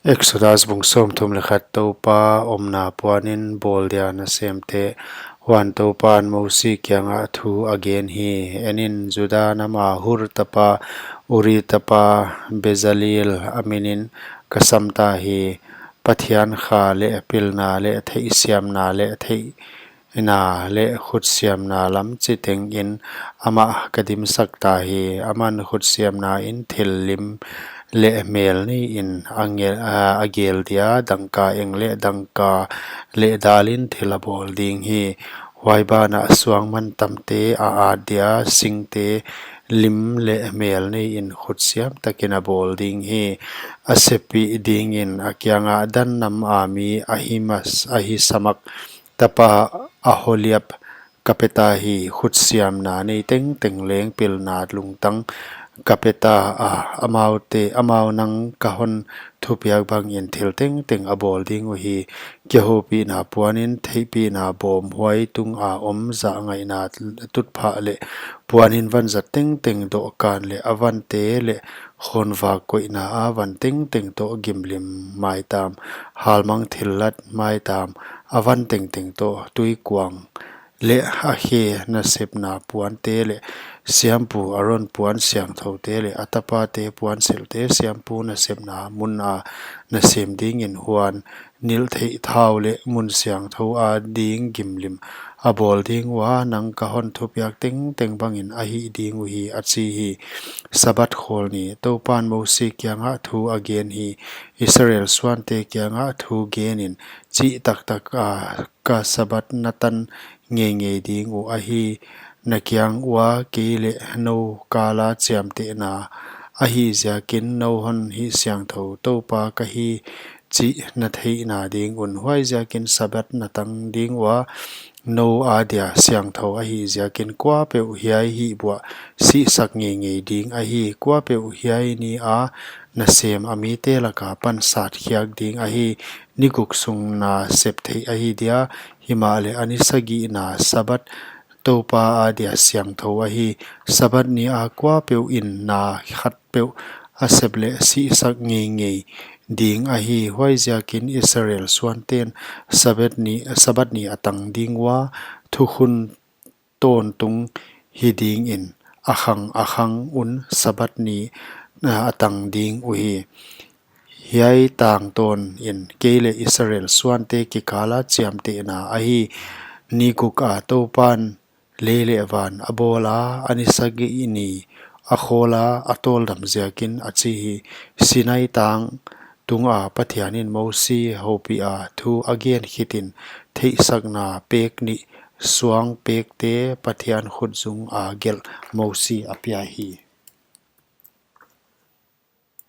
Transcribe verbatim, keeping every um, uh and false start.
Exodus bung sawmthum leh khat. Toupa omna puanin bawl dia nasemte. Huan Toupan Mosi kiangah thu a gen hi: En in, Juda nama Hur tapa, Uri tapa Bezalel a minin ka samta hi. Pathian kha leh pilna leh theihsiamna leh theih na leh khutsiamna lam chitengin amah ka dimsak ta hi. Aman khutsiamna in thil lim leh mel neiin a nge-, a, a gel dia, dangka eng leh dangka leh dalin thil a bawl ding hi. Huai banah suangmantamte a at dia, singte lim leh mel neiin khutsiam takin a bawl ding hi. A seppih dingin a kiangah, Dan nam a mi Ahimas-, Ahisamak tapa Aholiab ka peta hi. Khutsiamna nei tengteng leng pilna lungtang ka peta a, amaute, amau nang ka hon thupiak bangin thil tengteng a bawl ding uhi. Kihoupihna puanin theihpihna bawm, huai tunga om zahngaihna tutphah leh puanin vanzat tengteng dohkan leh a vante leh khonvak koihna a van tengteng toh gimlim maitam, halmang thillat maitam, a van tengteng toh tuikuang leh a khe nasepna puante leh siampu Aron puan siangthoute leh a tapate puansilhte siampu nasepna muna nasem dingin, huan nilhtheih thau leh mun siangthou a ding gimlim a bawl ding ua, nang ka hon thupiak tengteng bangin a hih ding uhi, a chi hi. Sabat khawl ni. Toupan Mosi kiangah thu a gen hi: Israel suante kiangah thu genin, chih taktak a, ka Sabat na tan ngeingei ding uh ahi. Na kiang ua kei leh nou kala chiamtehna ahih ziakin nou hon hihsiangthou Toupa ka hi chih na theihna ding un. Huaiziakin Sabat na tang ding ua, nou adia siangthou ahih ziakin, kuapeuh hiai hihbuah sihsak ngeingei ding ahi. Kuapeuh hiai ni a nasem a mite laka pan satkhiak ding ahi. Ni guk sung na sep theih ahi dia, himahleh a ni sagihna Sabat Toupa adia siangthou ahi. Sabat ni a kuapeuh in na khatpeuh a sep leh sihsak ngeingei ding ahi. Huaiziakin Israel suanten Sabat ni, Sabat ni a tang ding ua, thukhun tawntung hi dingin, a khang a khang un Sabat ni, a, a tang ding uhi. Hiai tangtawn in kei leh Israel suante kikala chiamtehna ahi. Ni guk a Toupan lei leh van a bawla, a ni sagih ni a khawla a tawldam ziakin, a chi hi. Sinai tang tunga Pathianin Mosi houpiha thu a gen khitin, theihsakna pek nih, suang pekte Pathian khutzunga gelh Mosi a pia hi.